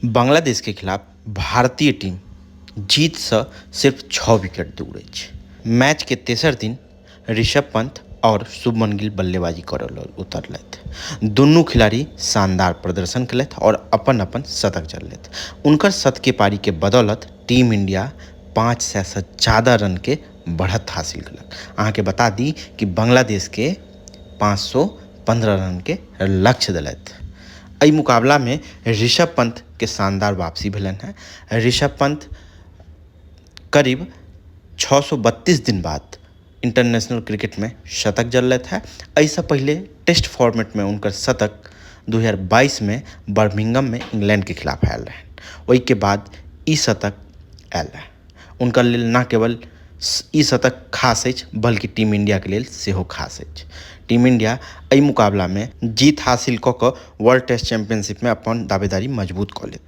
बांग्लादेश के खिलाफ भारतीय टीम जीतसँ सिर्फ 6 विकेट दूर अछि। मैच के तेसर दिन ऋषभ पंत और शुभमन गिल बल्लेबाजी करऽ लेल उतरलथि। दुनू खिलाड़ी शानदार प्रदर्शन केलथि और अपन अपन शतक जड़लथि। उनकर शतकीय पारी के बदौलत टीम इंडिया 500 सँ ज्यादा रन के बढ़त हासिल केलक। अहाँके बता दी कि बांग्लादेश के 515 रन के लक्ष्य देलथि। एहि मुकाबला में ऋषभ पंत के शानदार वापसी भेलनि हेँ। ऋषभ पंत करीब 632 दिन बाद इंटरनेशनल क्रिकेट में शतक जड़लथि हेँ। एहिसँ पहिले टेस्ट फॉर्मेट में हुनकर शतक 2022 में बर्मिंघम में इंग्लैंड के खिलाफ आयल रहनि। ओहिके बाद ई शतक आयल रहै। हुनकर लेल न केवल ई शतक खास अछि, बल्कि टीम इंडियाके लेल सेहो खास अछि। टीम इंडिया एहि मुकाबलामे जीत हासिल कऽ कऽ वर्ल्ड टेस्ट चैंपियनशिपमे अपन दावेदारी मजबूत कऽ लेत।